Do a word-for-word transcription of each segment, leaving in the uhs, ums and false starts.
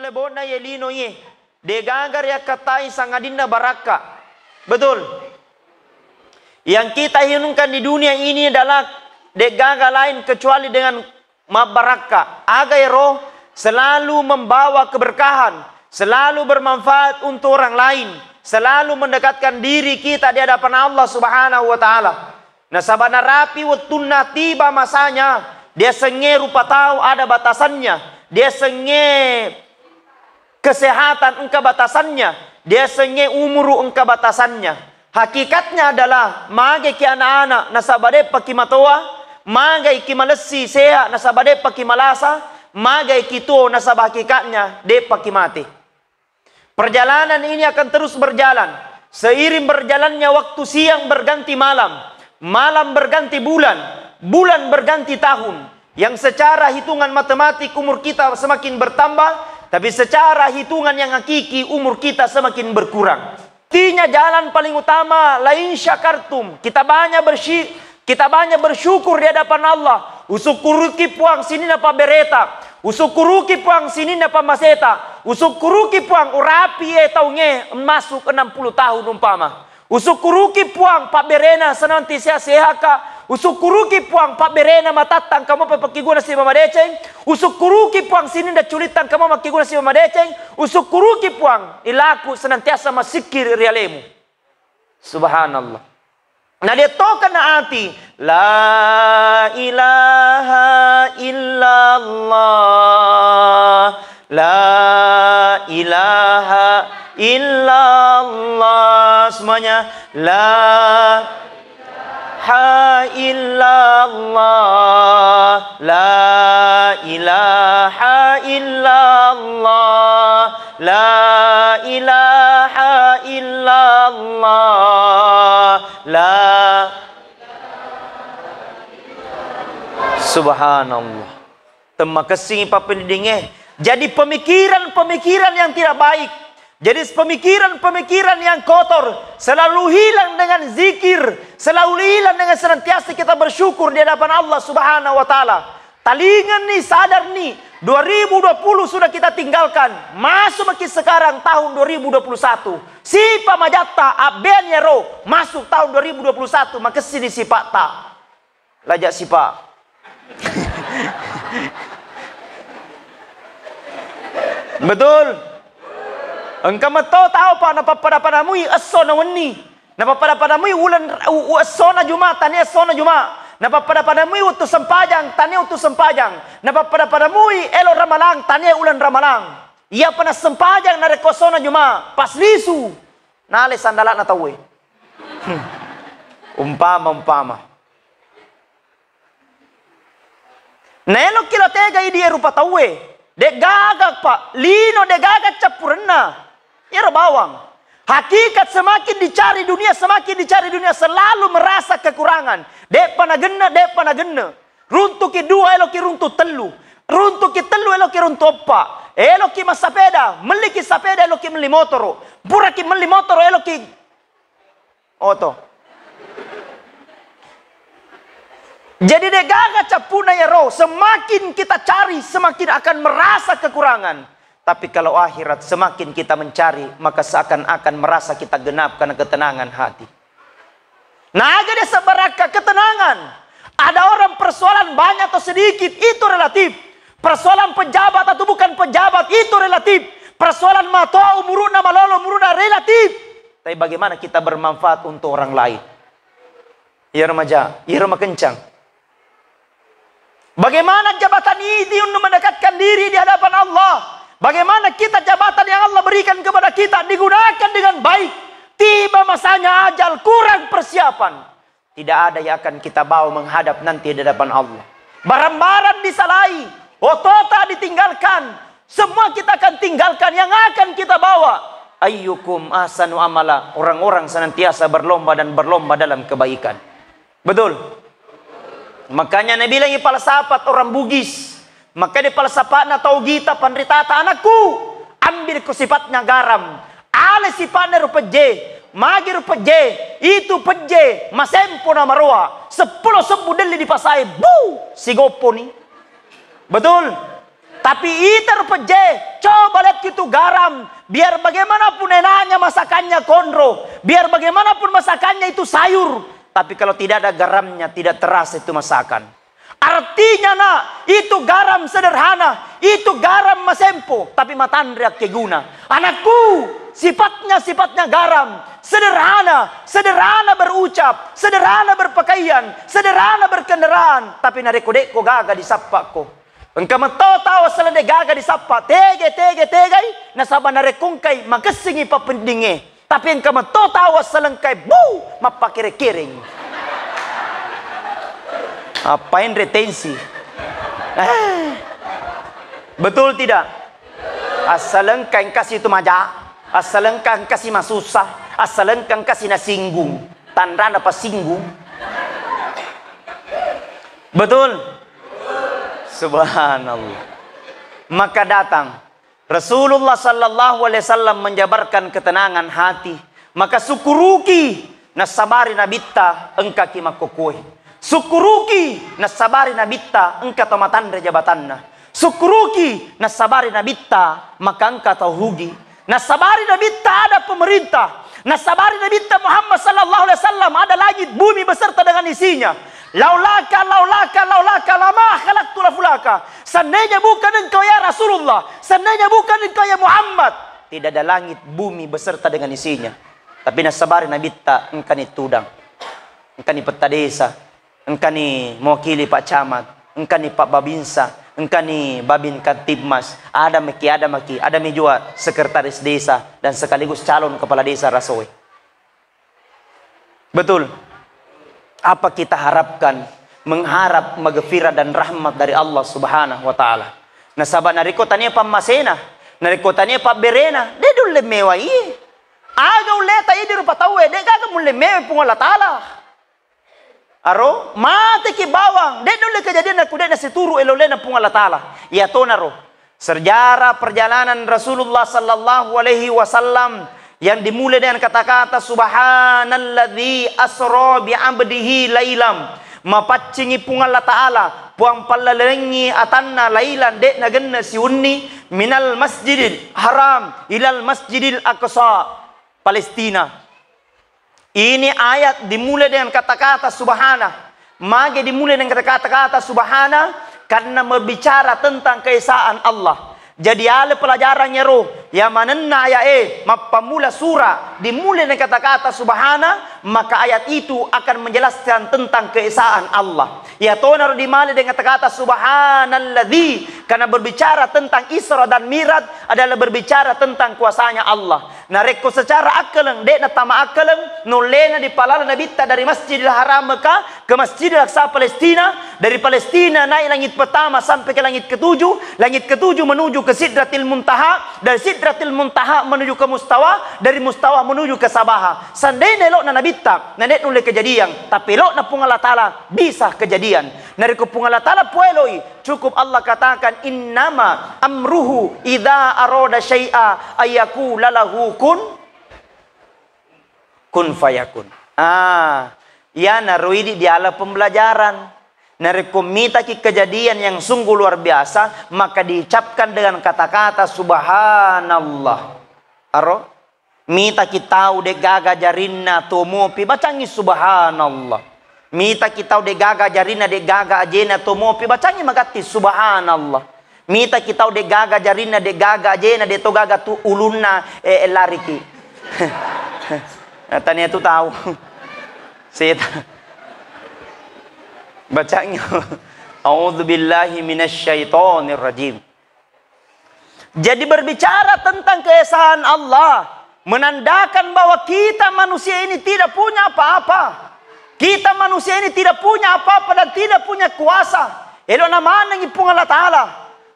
Bona ye lino ye, degaga riakkattai sangadinna barakka. Betul. Yang kita inginkan di dunia ini adalah degaga lain kecuali dengan mabbarakka. Aga ero? Selalu membawa keberkahan, selalu bermanfaat untuk orang lain, selalu mendekatkan diri kita di hadapan Allah Subhanahu wa Ta'ala. Nasaba narapi wettunna tiba masanya, diasengnge rupa tau ada batasannya, diasengnge kesehatan engka batasannya, diasengnge umuru engka batasannya. Hakikatnya adalah, magaki anak-anak nasaba deppaki matoa, magaiki malessi sehat nasaba deppaki malasa, magaiki tuo nasaba hakikatnya deppaki mate. Perjalanan ini akan terus berjalan. Seiring berjalannya waktu, siang berganti malam, malam berganti bulan, bulan berganti tahun. Yang secara hitungan matematik umur kita semakin bertambah, tapi secara hitungan yang hakiki umur kita semakin berkurang. Artinya jalan paling utama, la in syakartum, kita banyak bersy-, kita banyak bersyukur di hadapan Allah. Usukkuruki Puang sininna pabbereta, usukkuruki Puang sininna pammaseta, usukkuruki Puang urapi e taungnge masuk enam puluh tahun umpama. Usukkuruki Puang pabberena senanti sehat-sehatka, usukkuruki Puang pabberena matatta engka mopa pakkiguna siba madeceng, usukkuruki Puang sininna culitta engka mopa makkiguna siba madeceng, usukkuruki Puang ilaku senantiasa massikkiri ri alemu. Subhanallah. Nadiettokenna ati, la ilaha illallah, la ilaha illallah. Semuanya, la ilaha illallah, la ilaha illallah, la ilaha illallah, la Subhanallah. Temmakessingi pappeneddingnge. Jadi pemikiran-pemikiran yang tidak baik, jadi pemikiran-pemikiran yang kotor selalu hilang dengan zikir, selalu hilang dengan senantiasa kita bersyukur di hadapan Allah Subhanahu wa Ta'ala. Talinganni, sadarni, dua ribu dua puluh sudah kita tinggalkan. Masuk maki sekarang tahun dua ribu dua puluh satu. Sipa majatta, abbeani ero, masuk tahun dua ribu dua puluh satu, makessini sipatta. Laja sipa. Betul. Engka metto tau, Pak, napappada-padamui esso na wenni. Napappada-padamui uleng, u-, u-, essona Juma, tania essona Juma. Napappada-padamui wettu sempajang, tania wettu sempajang. Napappada-padamui elo Ramalang, tania uleng Ramalang. Iyapa nassempajang narekko essona Juma, pas lisu, nale sandala'na tauwe. Hmm. Umpama, umpama. Naelokki lo tega idi rupa tauwe. De'gaga, Pak, lino de'gaga cappurenna. Iyaro bawang. Hakikat semakin dicari dunia, semakin dicari dunia selalu merasa kekurangan. De'pa nagenne, de'pa nagenne. Runtuki dua, eloki runtu tellu. Runtuki tellu, eloki runtu eppa. Eloki massapeda, melliki sapeda, eloki melli motoro. Puraki melli motoro, eloki oto. Jadi, de'gaga cappuna iyaro, semakin kita cari, semakin akan merasa kekurangan. Tapi kalau akhirat, semakin kita mencari, maka seakan-akan merasa kita genap karena ketenangan hati. Naga dia sebarakka ketenangan. Ada orang persoalan banyak atau sedikit, itu relatif. Persoalan pejabat atau bukan pejabat, itu relatif. Persoalan matoa umuruna, malolo umuruna, relatif. Tapi bagaimana kita bermanfaat untuk orang lain? Iya remaja, iya remakencang. Bagaimana jabatan ini untuk mendekatkan diri di hadapan Allah? Bagaimana kita jabatan yang Allah berikan kepada kita digunakan dengan baik? Tiba masanya ajal, kurang persiapan. Tidak ada yang akan kita bawa menghadap nanti di hadapan Allah. Barang-barang disalai, otota ditinggalkan, semua kita akan tinggalkan. Yang akan kita bawa, ayyukum ahsanu amala, orang-orang senantiasa berlomba dan berlomba dalam kebaikan. Betul? Makanya Nabilangi falsafat orang Bugis. Maka di falsafatna tau gita panritata, anakku, ambil ko sifatnya garam. Ale sifatnya ro pejje, magi ro pejje, itu pejje masempo na maroa, seppulo sebbu delli dipasai, bu, sigopponi. Betul? Tapi ita ro pejje, Coba lihat itu garam, biar bagaimanapun enaknya masakannya konro, biar bagaimanapun masakannya itu sayur, tapi kalau tidak ada garamnya, tidak terasa itu masakan. Artinya, nak, itu garam sederhana, itu garam masempo, tapi matanre akkeguna. Anakku, sifatnya, sifatnya garam, sederhana, sederhana berucap, sederhana berpakaian, sederhana berkendaraan, tapi narekko dekko gaga disappakko. Engka metto tau assaleng de gaga disappa, tege, tege, tegai, nasaba narekko engkai makessingi pappeddingnge. Tapi engka metto tau assaleng engkai, bu, mappakere-kereng. Apa enre tensi? Eh. Betul tidak? Assaleng engka engkasi itu maja, assaleng engka engkasi masussa, assaleng engka engkasi nasinggung. Tanrana pasinggung. Betul? Subhanallah. Maka datang Rasulullah sallallahu alaihi wasallam menjabarkan ketenangan hati. Maka syukuruki nassabari nabitta engkaki makkokkoe. Syukuruki nassabari nabitta engka to matanre jabatanna. Syukuruki nassabari nabitta maka engka tau rugi. Nassabari nabitta ada pemerintah. Nassabari nabitta Muhammad sallallahu alaihi wasallam ada langit bumi beserta dengan isinya. Laulaka, laulaka, laulaka lama khalaqtu lafulaka. Seandainya bukan engkau ya Rasulullah, seandainya bukan engkau ya Muhammad, tidak ada langit bumi beserta dengan isinya. Tapi nassabari nabitta engkani tudang, engkani petta desa, engkani mewakili Pak Camat, engkani Pak Babinsa, engkani Babin Kamtibmas, ada meki, ada maki, ada mi jua sekretaris desa dan sekaligus calon kepala desa Rasoe. Betul. Apa kita harapkan? Mengharap maghfirah dan rahmat dari Allah Subhanahu wa Ta'ala. Nasaba narekko tania pammasena, narekko tania pabberena, de dulle mewai. Aga ulleta idi rupa tauwe, de gaga mulle mewe Puang Allah Ta'ala. Aro, mateki bawang, de nulle kejadian naku de nasituru ele-elena Puang Allah Ta'ala. Iya tonaro, sejarah perjalanan Rasulullah sallallahu alaihi wasallam yang dimulai dengan kata-kata, "Subhanalladzi asra bi abdihi lailam." Mapaccingi Puang Allah Ta'ala, Puang pallalengi atanna lailan, de nagenna siunni, "minal masjidil haram ilal masjidil aqsa." Palestina. Ini ayat dimulai dengan kata-kata subhana. Mage dimulai dengan kata-kata subhana? Karena berbicara tentang keesaan Allah. Jadi, ale pelajaran ero, ya manenna ayat e, mappammula surah, dimulai dengan kata-kata subhana, maka ayat itu akan menjelaskan tentang keesaan Allah. Ya tonaro dimulai dengan kata-kata subhanalladzi, karena berbicara tentang Isra dan Mi'raj adalah berbicara tentang kuasanya Allah. Narekko secara akkaleng, de natama akkaleng, nullena dipalala Nabitta dari Masjidil Haram Mekah ke Masjidil Aqsa Palestina, dari Palestina naik langit pertama sampai ke langit ketujuh, langit ketujuh menuju ke Sidratil Muntaha, dari Sidratil Muntaha menuju ke Mustawa, dari Mustawa menuju ke Sabaha. Seandainya elokna Nabitta, na de nulle kejadian, tapi elokna Puang Allah Ta'ala bisa kejadian. Narekko Puang Allah Ta'ala pueloi, cukup Allah katakan, "Innama amruhu idza arada syai'a ayyakula lahu kun, kun fayakun." Ah, iyanaro idi diala pembelajaran. Narekko mitaki kejadian yang sungguh luar biasa, maka diucapkan dengan kata-kata subhanallah. Aro? Mitaki tau de'gaga jarinna to mopi, bacangngi subhanallah. Mitaki tau de'gaga jarinna, de'gaga ajena to mopi, bacangngi magatti subhanallah. Mitaki tau de'gaga jarinna, de'gaga ajena, de'to gaga tu ulunna, eh, eh, lariki. Tania tu tau. Seta. Bacangngi. A'udzubillahi minasyaitonirrajim. Jadi berbicara tentang keesaan Allah, menandakan bahwa kita manusia ini tidak punya apa-apa. Kita manusia ini tidak punya apa-apa dan tidak punya kuasa. Elokna manengngi Puang Allah Ta'ala.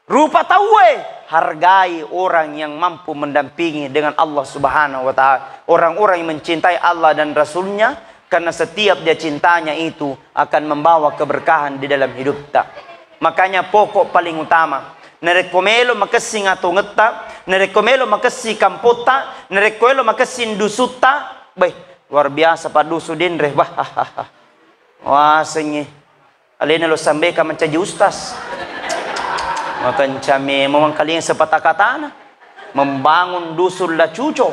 Rupa tauwe, hargai orang yang mampu mendampingi dengan Allah Subhanahu wa Ta'ala. Orang-orang yang mencintai Allah dan Rasulnya, karena setiap dia cintanya itu akan membawa keberkahan di dalam hidupta. Makanya pokok paling utama, narekko melo makessing atongetta, narekko melo makessing kampotta, narekko elo makessing dusutta, beh, luar biasa paddusu denre, bah, wasengngi. Alena lo sambeka mancaji ustas. Makencang memang kalian sepatah katana. Membangun dusun Lacuco.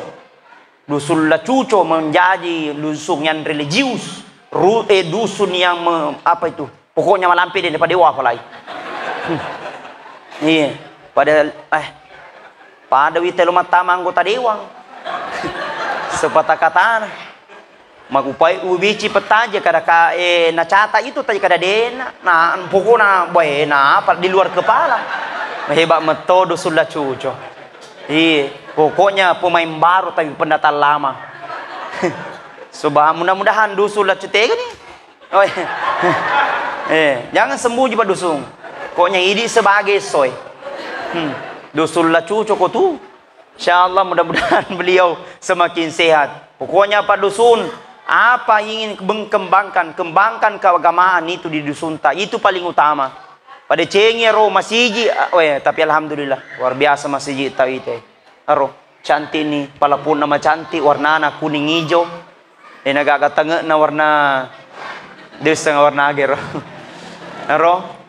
Dusun Lacuco menjadi dusun yang religius. Ru, eh, dusun yang me-, apa itu? Pokoknya malampe deh, pada dewa apalagi. Iya. Pada, eh, pada wita lo mattama anggota dewan. Sepatah katana. Makkupai ubici pettaje kada ka, eh, nacata itu taje kada dena. Nah, pokokna, boy, nah, apa di luar kepala. Hebat metto dusun Lacuco. Iya, pokoknya pemain baru tapi pendatang lama. Subhan, mudah-mudahan dusun Lacuco tega nih. Oh, iya. Eh, jangan sembunyi, Pak Dusun. Pokoknya idi sebagai soy. Hmm. Dusun Lacuco ko tu. Insyaallah, mudah-mudahan beliau semakin sehat. Pokoknya, Pak Dusun, apa ingin kembangkan, kembangkan keagamaan itu di dusunta. Itu paling utama. Pada cengi ro masiji, ah, oh ya, tapi alhamdulillah, luar biasa masiji tau ite. Aro, cantik ni, palapunna macantik, warnana kuning ijo. Eh, nagaga tange'na warna deseng warna agero. Aro,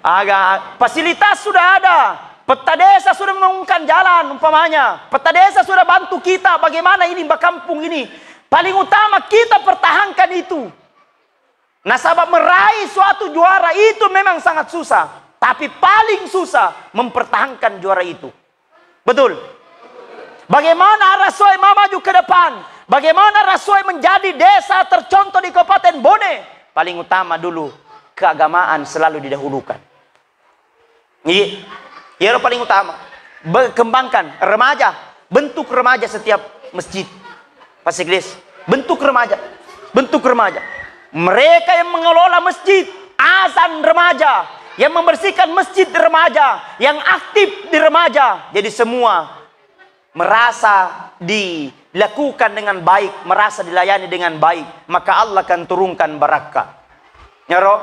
Aga, fasilitas sudah ada. Peta desa sudah membangunkan jalan, umpamanya. Peta desa sudah bantu kita bagaimana ini, bakampung ini. Paling utama kita pertahankan itu. Nasaba meraih suatu juara itu memang sangat susah. Tapi paling susah mempertahankan juara itu. Betul. Bagaimana Arasoe mau maju ke depan? Bagaimana Arasoe menjadi desa tercontoh di Kabupaten Bone? Paling utama dulu keagamaan selalu didahulukan. Iya. Iyaro paling utama. Be-, kembangkan remaja, bentuk remaja setiap masjid. Pasiklis, bentuk remaja, bentuk remaja. Mereka yang mengelola masjid, azan remaja, yang membersihkan masjid remaja, yang aktif di remaja. Jadi semua merasa dilakukan dengan baik, merasa dilayani dengan baik, maka Allah akan turunkan barakah. Nyaro,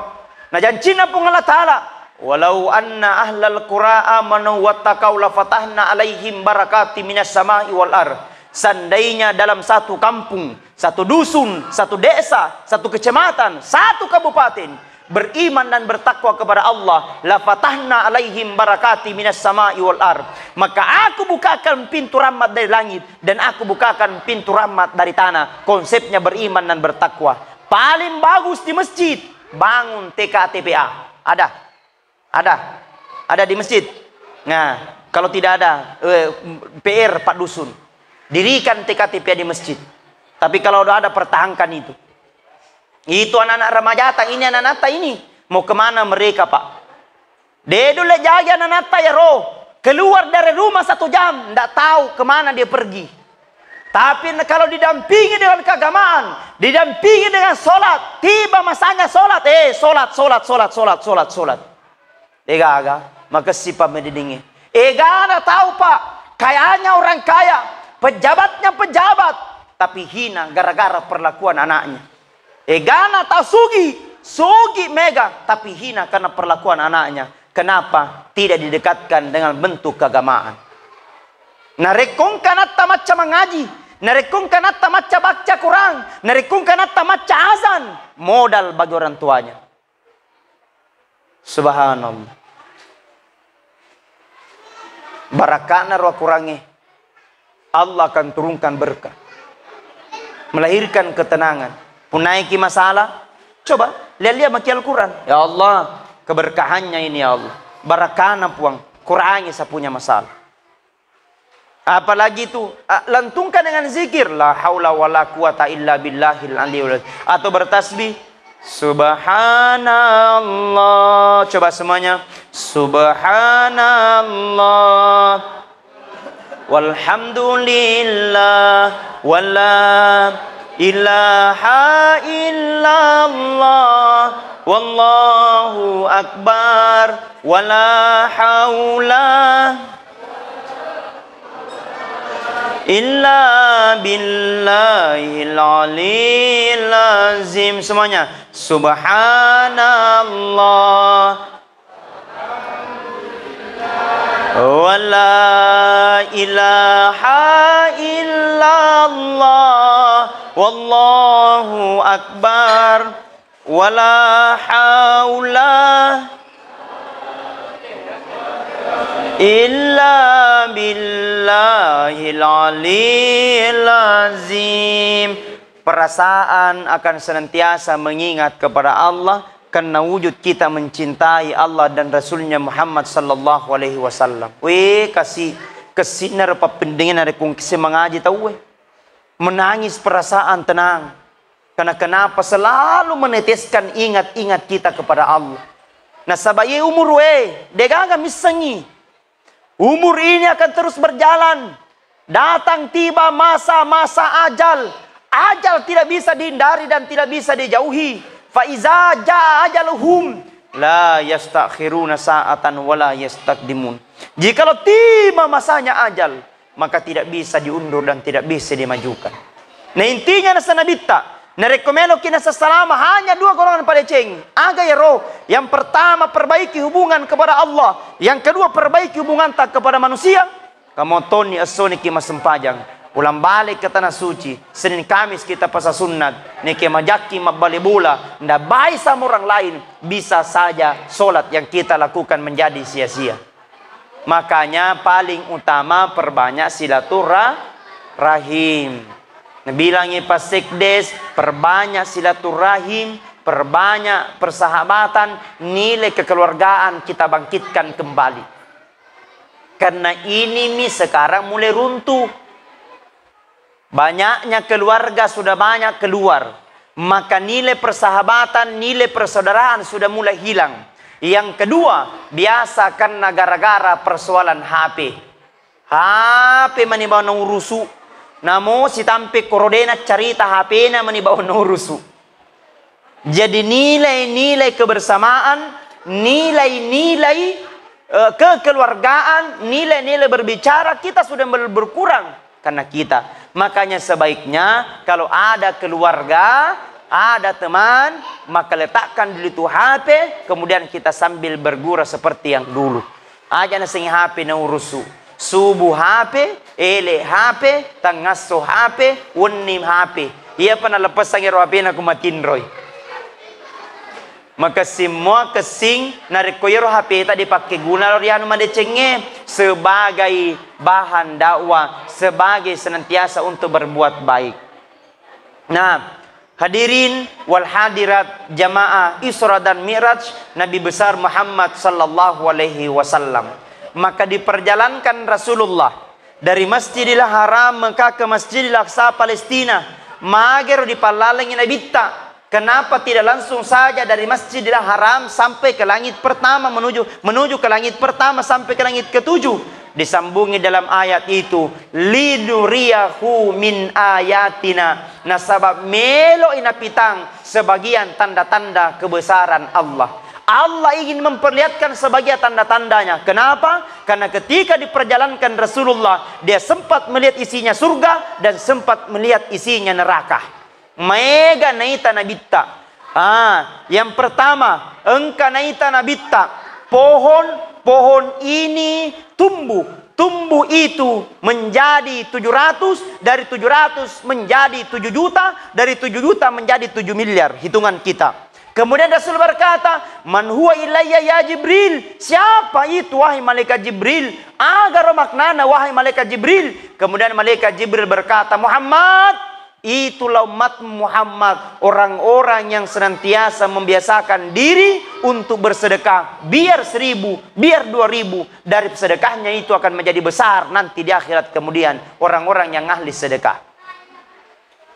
najancinna Puang Allah Ta'ala, "Walau anna ahlal qura amanu wattaqau lafatahna alaihim barakati minas sama'i wal ar." Seandainya dalam satu kampung, satu dusun, satu desa, satu kecamatan, satu kabupaten beriman dan bertakwa kepada Allah, lafatahna alaihim barakati minas sama'i wal ar. Maka aku bukakan pintu rahmat dari langit dan aku bukakan pintu rahmat dari tanah. Konsepnya beriman dan bertakwa. Paling bagus di masjid, bangun T K T P A. Ada? Ada? Ada di masjid? Nah, kalau tidak ada, eh, P R Pak Dusun. Dirikan T K T P A di masjid. Tapi kalau udah ada, pertahankan itu. Itu anak-anak remajata ini, anak-anakta ini. Mau kemana mereka, Pak? De' nulle jaga anak-anakta yaro. Keluar dari rumah satu jam, ndak tahu kemana dia pergi. Tapi na-, kalau didampingi dengan keagamaan, didampingi dengan sholat, tiba masanya sholat, eh, sholat, sholat, sholat, sholat, sholat, sholat. Degaga, makessing pamedidingi. Egana tahu, Pak, kayanya orang kaya, pejabatnya pejabat, tapi hina gara-gara perlakuan anaknya. Egana tau sugi, sugi mega, tapi hina karena perlakuan anaknya. Kenapa? Tidak didekatkan dengan bentuk keagamaan. Narekko engka anatta macca mangaji, narekko engka anatta macca baca Quran, narekko engka anatta macca azan, modal bagi orang tuanya. Subhanallah. Baraka'na ro Qurangnge, Allah akan turunkan berkah. Melahirkan ketenangan. Punaiki masalah, coba lihat-lihat maki Al-Quran. Ya Allah, keberkahannya ini ya Allah. Barakana Puang, kurangi sapunya masalah. Apalagi itu, a, lantungkan dengan zikir, la haula wala quwata illa billahil aliyul azim. Atau bertasbih, subhanallah. Coba semuanya, subhanallah. Walhamdulillah, wala ilaha illallah, wallahu akbar, wala haula illa billahil aliyil azim. Semuanya. Subhanallah. Wala ilaha illallah. Wallahu akbar. Wala haula. Illa billahil aliyil azim. Perasaan akan senantiasa mengingat kepada Allah karena wujud kita mencintai Allah dan Rasulnya Muhammad sallallahu alaihi wasallam. Wé, kasi, kessi'na ro pappendengna rekung kisi mangaji tauwe. Menangis perasaan tenang. Karena kenapa selalu meneteskan ingat-ingat kita kepada Allah. Nasaba iye umur wé, degaga missengi. Umur ini akan terus berjalan. Datang tiba masa-masa ajal. Ajal tidak bisa dihindari dan tidak bisa dijauhi. Fa iza jaa ajaluhum la yastakhiruna sa'atan wa la yastaqdimun. Jikalau tiba masanya ajal, maka tidak bisa diundur dan tidak bisa dimajukan. Nah, intinya nasa nabitta, narekko meloki nasa salama, hanya dua golongan padeceng. Aga iyaro? Yang pertama, perbaiki hubungan kepada Allah. Yang kedua, perbaiki hubunganta kepada manusia. Kamu tonni essoniki massempajang. Ulang balik ke tanah suci. Senin Kamis kita puasa sunnat. Neke majakki mabbale bola. Nda baik sama orang lain. Bisa saja sholat yang kita lakukan menjadi sia-sia. Makanya paling utama perbanyak silaturahim. Nabilangi Pak Sekdes, perbanyak silaturahim, perbanyak persahabatan, nilai kekeluargaan kita bangkitkan kembali. Karena ini mi sekarang mulai runtuh. Banyaknya keluarga sudah banyak keluar, maka nilai persahabatan, nilai persaudaraan sudah mulai hilang. Yang kedua, biasa karena gara-gara persoalan H P. H P mani bawang urusu. Namo sitampe korodena carita H P-na mani bawang urusu. Jadi nilai-nilai kebersamaan, nilai-nilai, eh, kekeluargaan, nilai-nilai berbicara kita sudah ber-, berkurang karena kita. Makanya sebaiknya kalau ada keluarga, ada teman, maka letakkan dulu itu H P, kemudian kita sambil bergurau seperti yang dulu. Aja nasengngi H P naurusu. Subuh H P, ele H P, tangasso H P, wenni H P. Iyapa naleppessangngi ro H P-na ku matinroi. Makessing mua kessing, narekko iyaro H P-ta dipakkeguna lao ri anu madecengnge sebagai bahan dakwah, sebagai senantiasa untuk berbuat baik. Nah, hadirin wal hadirat jamaah Isra dan Mi'raj Nabi besar Muhammad sallallahu alaihi wasallam. Maka diperjalankan Rasulullah dari Masjidil Haram Mekah ke Masjidil Aqsa Palestina. Magero dipallalengi Nabitta. Kenapa tidak langsung saja dari Masjidil Haram sampai ke langit pertama, menuju, menuju ke langit pertama sampai ke langit ketujuh? Disambungi dalam ayat itu, "Linuriyahu min ayatina." Nasaba melo'i napitang sebagian tanda-tanda kebesaran Allah. Allah ingin memperlihatkan sebagian tanda-tandanya. Kenapa? Karena ketika diperjalankan Rasulullah, dia sempat melihat isinya surga dan sempat melihat isinya neraka. Maega naita Nabitta. Ah, yang pertama, engka naita Nabitta, pohon, pohon ini tumbuh. Tumbuh itu menjadi tujuh ratus, dari tujuh ratus menjadi tujuh juta, dari tujuh juta menjadi tujuh miliar, hitungan kita. Kemudian Rasul berkata, "Man huwa ilayya ya Jibril?" Siapa itu, wahai malaikat Jibril? Agaro maknana, wahai malaikat Jibril? Kemudian malaikat Jibril berkata, "Muhammad, itulah umatmu Muhammad, orang-orang yang senantiasa membiasakan diri untuk bersedekah, biar seribu, biar dua ribu, dari sedekahnya itu akan menjadi besar nanti di akhirat kemudian orang-orang yang ahli sedekah."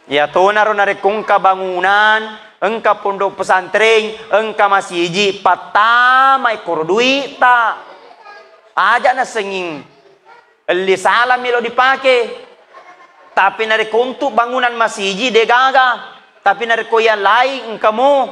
Ya tonaro narekko engka bangunan, engka pondok pesantren, engka masiji, pattamai koro duitta. Aja nasenging elli salam melo dipake. Tapi narekko untuk bangunan masiji de gaga. Tapi narekko yang lain engka mo.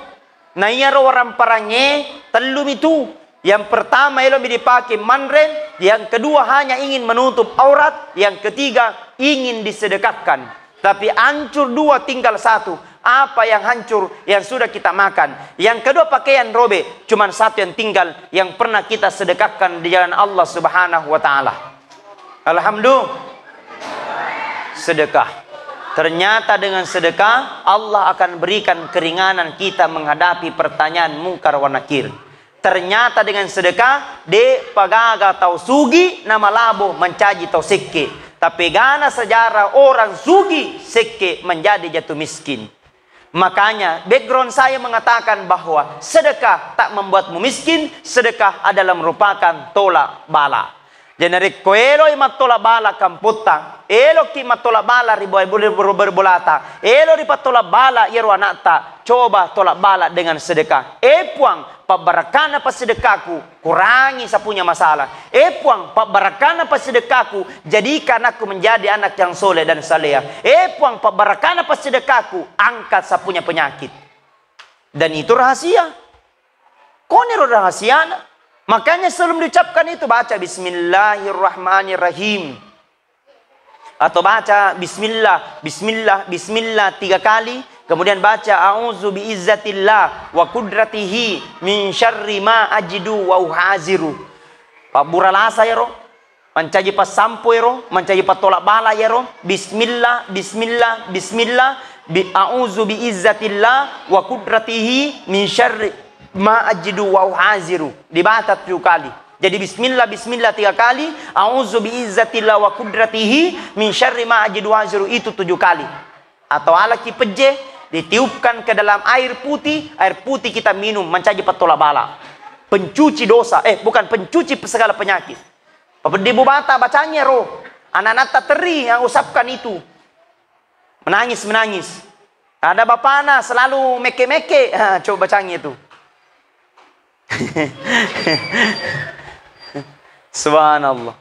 Na iyaro waramparangnge tellu mitu. Yang pertama, elo mi dipake manre, yang kedua hanya ingin menutup aurat, yang ketiga ingin disedekahkan. Tapi hancur dua, tinggal satu. Apa yang hancur? Yang sudah kita makan. Yang kedua pakaian robek, cuman satu yang tinggal yang pernah kita sedekahkan di jalan Allah Subhanahu wa Ta'ala. Alhamdulillah. Sedekah. Ternyata dengan sedekah, Allah akan berikan keringanan kita menghadapi pertanyaan mungkar wa nakir. Ternyata dengan sedekah, de pagaga tau sugi namalabo mancaji tau sekke. Tapi gana sejarah orang sugi sekke menjadi jatuh miskin. Makanya, background saya mengatakan bahwa sedekah tak membuatmu miskin, sedekah adalah merupakan tolak bala. Jadi, narekko eloi mattolak bala kampotta, eloki mattolak bala ri bo-, ri bo-, ri bolata, elo ripattolak bala iyaro anakta, coba tolak bala dengan sedekah. Eh, Puang, pabbarakana passidekkaku, kurangi sapunya masalah. Eh, Puang, pabbarakana passidekkaku, jadikan aku menjadi anak yang soleh dan salehah. Eh, Puang, pabbarakana passidekkaku, angkat sapunya penyakit. Dan itu rahasia. Koniro rahasiana. Makanya sebelum diucapkan itu, baca bismillahirrahmanirrahim. Atau baca bismillah, bismillah, bismillah tiga kali. Kemudian baca a'udzu biizzatillah wa qudratihi min syarri ma ajidu wa uhaziru. Pabbura lasa ero. Mancaji passampo ero, mancaji pattolak bala ero. Bismillah, bismillah, bismillah. Bi-, a'udzu biizzatillah wa qudratihi min syarri ma ajidu wa uhaziru. Dibaca tujuh kali. Jadi bismillah, bismillah tiga kali, a'udzu biizzatillah wa qudratihi min syarri ma ajidu wa uhaziru, itu tujuh kali. Atau alaki pejje, ditiupkan ke dalam air putih, air putih kita minum, mancaji pattolak bala. Pencuci dosa, eh, bukan, pencuci segala penyakit. Papeddi Bu Bata, bacangi ro. Anak-anakta teri yang usapkan itu. Menangis, menangis. Ada bapana selalu meke-meke. Ha, coba bacangi itu. Subhanallah.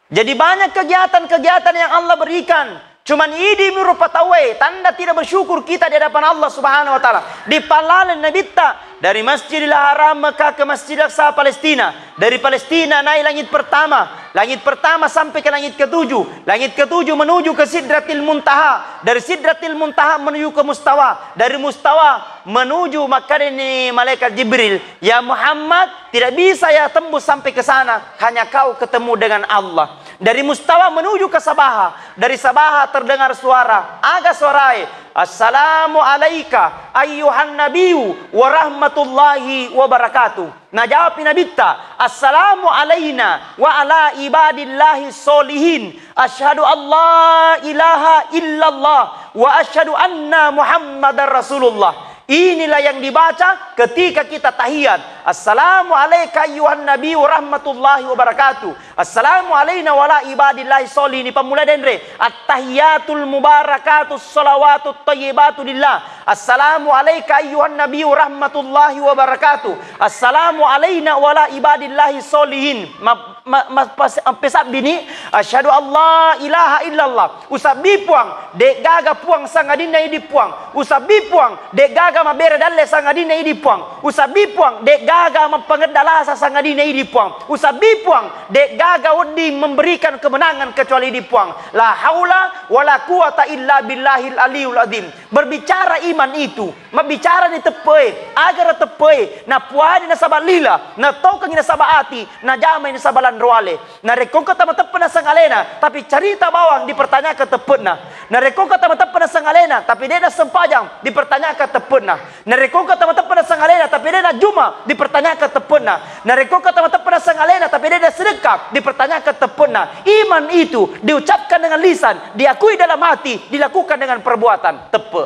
Jadi banyak kegiatan-kegiatan yang Allah berikan. Cuman idi mi rupa tauwe, tanda tidak bersyukur kita di hadapan Allah Subhanahu wa Ta'ala. Di palalen Nabitta, dari Masjidil Haram Mekah ke Masjid Aqsa Palestina, dari Palestina naik langit pertama, langit pertama sampai ke langit ketujuh, langit ketujuh menuju ke Sidratil Muntaha, dari Sidratil Muntaha menuju ke Mustawa, dari Mustawa menuju, makkedani malaikat Jibril, "Ya Muhammad, tidak bisa ya tembus sampai ke sana, hanya kau ketemu dengan Allah." Dari Mustawa menuju ke Sabaha, dari Sabaha terdengar suara, aga suarae, "Assalamu alaika ayyuhan nabiyyu wa rahmatullahi wa barakatuh." Najawabi Nabitta, "Assalamu alaina wa ala ibadillahi solihin. Asyhadu an la ilaha illallah wa asyhadu anna Muhammadar Rasulullah." Inilah yang dibaca ketika kita tahiyat. "Assalamu alaika ayyuhan nabi wa rahmatullahi wa barakatuh. Assalamu alaina wa ala ibadillahi sholihin." Pammula denre. "Attahiyatul mubarakatus shalawatut thayyibatu lillah. Assalamu alaika ayyuhan nabi wa rahmatullahi wa barakatuh. Assalamu alaina wa ala ibadillahi sholihin." Ma-, ma-, ma-, pas-, ampe sabbini, "Asyhadu an la ilaha illallah." Usabbi Puang, de'gaga Puang sangadinna idi Puang. Usabbi Puang, de'gaga mabbere dalle sangadinna idi Puang. Usabbi Puang, de'gaga mappangedda lasa sangadinna idi Puang. Usabbi Puang, de'gaga wedding memberikan kemenangan kecuali idi Puang. La haula wala quwata illa billahil aliyul azim. Berbicara iman itu, mabbicara ni teppe'e, agara teppe'e, napuani nasaba lila, nataukengi nasaba ati, najamai nasaba lanroale. Narekko engka tamateppe naseng alena, tapi carita bawang dipertanyakan teppe'na. Narekko engka tamateppe naseng alena, tapi de'na sempajang, dipertanyakan teppe'na. Narekko engka tamateppe naseng alena, tapi de'na juma, dipertanyakan teppe'na. Narekko engka tamateppe naseng alena, tapi de'na sedekah, dipertanyakan teppe'na. Iman itu diucapkan dengan lisan, diakui dalam hati, dilakukan dengan perbuatan. Teppe.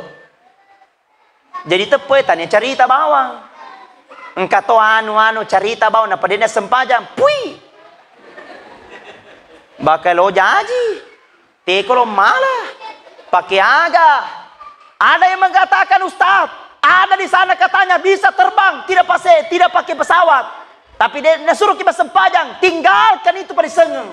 Jadi teppe tania carita bawang. Engka to anu-anu carita bawang, napa de'na sempajang. Pui. Bakal lo jaji. Teko lo mala. Pakai aga. Ada yang mengatakan, "Ustaz, ada di sana katanya bisa terbang, tidak pase-, tidak pakai pesawat." Tapi de'na suruh kita sempajang, tinggalkan itu pada sengeng.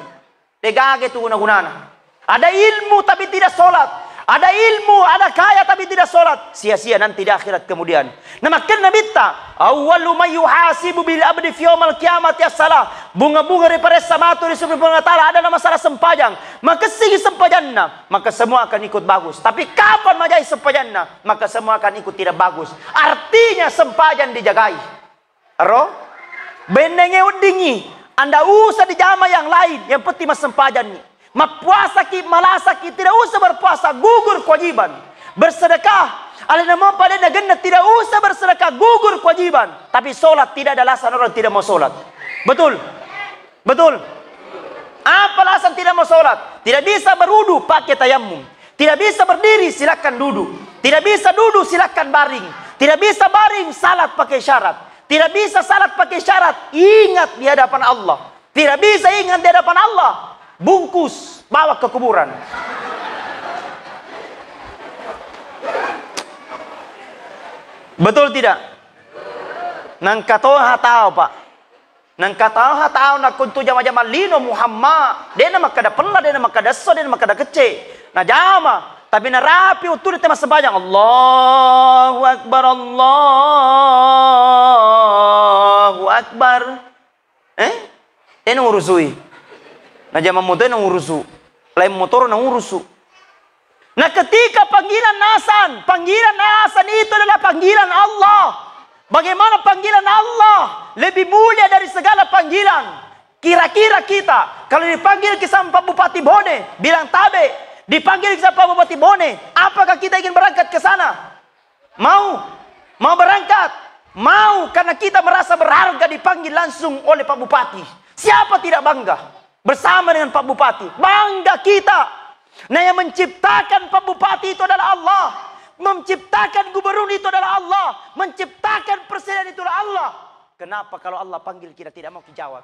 De'gaga tu guna-gunana. Ada ilmu tapi tidak sholat. Ada ilmu, ada kaya tapi tidak sholat. Sia-sia nanti di akhirat kemudian. Namakkenna Nabitta, "Awwalu man yuhasibu bil abdi fi yaumal qiyamati as-salah." Bunga-bunga riparessa matu ri Puang Allah Ta'ala, ada nama salah sempajang. Makessingi sempajanna, maka semua akan ikut bagus. Tapi kapan majai sempajanna, maka semua akan ikut tidak bagus. Artinya sempajang dijagai. Ero? Bennenge weddingngi, anda usah dijama yang lain, yang penting massempajanni. Mappuasaki, malasaki, tidak usah berpuasa, gugur kewajiban. Bersedekah, Alena mopa de' nagenna, tidak usah bersedekah, gugur kewajiban. Tapi sholat, tidak ada alasan orang tidak mau sholat. Betul? Betul? Apa alasan tidak mau sholat? Tidak bisa berwudu, pakai tayammum. Tidak bisa berdiri, silakan duduk. Tidak bisa duduk, silakan baring. Tidak bisa baring, salat pakai isyarat. Tidak bisa salat pakai isyarat, ingat di hadapan Allah. Tidak bisa ingat di hadapan Allah, bungkus, bawa ke kuburan. Betul tidak? Nangka toha tau, Pak. Nangka toha tau nakko untu jama-jama lino Muhammad. De'na makkada pella, de'na makkada esso, de'na makkada kecce. Najama, tapi narapi wettu de' temassebajang. Allahu Akbar, Allahu Akbar. Eh? Eh, naurusui. Najama moto naurusui. Lain motoro naurusui. Nah, ketika panggilan azan, panggilan azan itu adalah panggilan Allah. Bagaimana panggilan Allah lebih mulia dari segala panggilan? Kira-kira kita, kalau dipanggil ke sama Pak Bupati Bone, bilang tabe, dipanggil ke sama Pak Bupati Bone, apakah kita ingin berangkat ke sana? Mau? Mau berangkat? Mau, karena kita merasa berharga dipanggil langsung oleh Pak Bupati. Siapa tidak bangga bersama dengan Pak Bupati? Bangga kita. Nah, yang menciptakan Pak Bupati itu adalah Allah. Menciptakan gubernur itu adalah Allah. Menciptakan presiden itu adalah Allah. Kenapa kalau Allah panggil kita tidak mau dijawab?